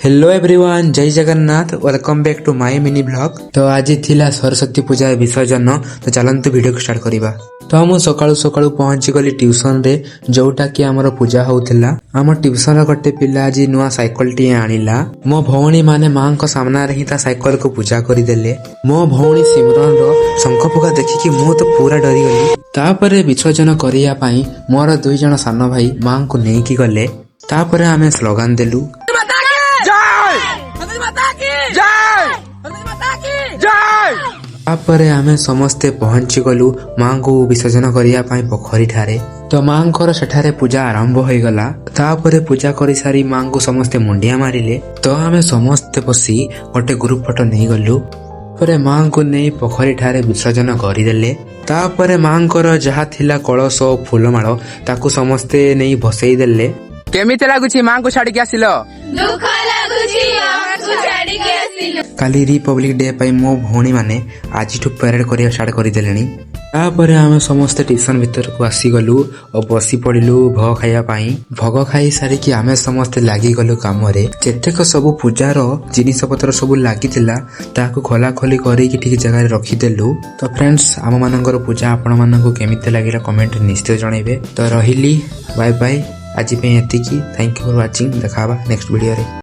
Hello everyone, ଜୟ Jagannath. Welcome back to my mini vlog. ତ ଆଜି ଥିଲା ସରସ୍ୱତୀ ପୂଜା ବିସର୍ଜନ। ତ ଚାଲନ୍ତୁ, ଭିଡ଼ିଓକୁ ଷ୍ଟାର୍ଟ କରିବା। ତ ମୁଁ ସକାଳୁ ସକାଳୁ ପହଞ୍ଚି ଗଲି ଟ୍ୟୁସନରେ, ଯୋଉଟା କି ଆମର ପୂଜା ହଉଥିଲା। ଆମ ଟ୍ୟୁସନର ଗୋଟେ ପିଲା ଆଜି ନୂଆ ସାଇକେଲଟିଏ ଆଣିଲା। ମୋ ଭଉଣୀ ମାନେ ମାଙ୍କ ସାମ୍ନାରେ ହିଁ ତା ସାଇକେଲକୁ ପୂଜା କରିଦେଲେ। ମୋ ଭଉଣୀ ସିମରନର ଶଙ୍ଖ ଫୁକା ଦେଖିକି ମୁଁ ତ ପୁରା ଡରିଗଲି। ତାପରେ ବିସର୍ଜନ କରିବା ପାଇଁ ମୋର ଦୁଇ ଜଣ ସାନ ଭାଇ ମାଙ୍କୁ ନେଇକି ଗଲେ। ତାପରେ ଆମେ ସ୍ଲୋଗାନ ଦେଲୁ। ଜୟ ଜୟ ଜୟ। ତାପରେ ଆମେ ସମସ୍ତେ ପହଞ୍ଚି ଗଲୁ ମାଙ୍କୁ ବିସର୍ଜନ କରିବା ପାଇଁ ପୋଖରୀ ଠାରେ। ତ ମାଙ୍କର ସେଠାରେ ପୂଜା ଆରମ୍ଭ ହୋଇଗଲା। ତାପରେ ପୂଜା କରିସାରି ମାଙ୍କୁ ସମସ୍ତେ ମୁଣ୍ଡିଆ ମାରିଲେ। ତ ଆମେ ସମସ୍ତେ ବସି ଗୋଟେ ଗ୍ରୁପ ଫଟୋ ନେଇଗଲୁ। ପରେ ମାଙ୍କୁ ନେଇ ପୋଖରୀ ଠାରେ ବିସର୍ଜନ କରିଦେଲେ। ତାପରେ ମାଙ୍କର ଯାହା ଥିଲା କଳସ ଓ ଫୁଲମାଳ, ତାକୁ ସମସ୍ତେ ନେଇ ଭସେଇ ଦେଲେ। କେମିତି ଲାଗୁଛି ମାଙ୍କୁ ଛାଡିକି ଆସିଲ? ଦୁଃଖ ଲାଗୁଛି, ମାଙ୍କୁ ଛାଡିକି ଆସିଲୁ। କାଲି ରିପବ୍ଲିକ ଡେ ପାଇଁ ମୋ ଭଉଣୀମାନେ ଆଜିଠୁ ପ୍ୟାରେଡ୍ କରିବା ଷ୍ଟାର୍ଟ କରିଦେଲେଣି। ତାପରେ ଆମେ ସମସ୍ତେ ଟ୍ୟୁସନ ଭିତରକୁ ଆସିଗଲୁ ଓ ବସି ପଡ଼ିଲୁ ଭୋଗ ଖାଇବା ପାଇଁ। ଭୋଗ ଖାଇ ସାରିକି ଆମେ ସମସ୍ତେ ଲାଗିଗଲୁ କାମରେ। ଯେତେକ ସବୁ ପୂଜାର ଜିନିଷ ପତ୍ର ସବୁ ଲାଗିଥିଲା, ତାହାକୁ ଖୋଲା ଖୋଲି କରିକି ଠିକ ଜାଗାରେ ରଖିଦେଲୁ। ତ ଫ୍ରେଣ୍ଡସ୍, ଆମମାନଙ୍କର ପୂଜା ଆପଣମାନଙ୍କୁ କେମିତି ଲାଗିଲା, କମେଣ୍ଟରେ ନିଶ୍ଚୟ ଜଣାଇବେ। ତ ରହିଲି, ବାଏ ବାଏ। ଆଜି ପାଇଁ ଏତିକି। Thank you for watching. ଦେଖା ହବା ନେକ୍ସଟ ଭିଡ଼ିଓରେ।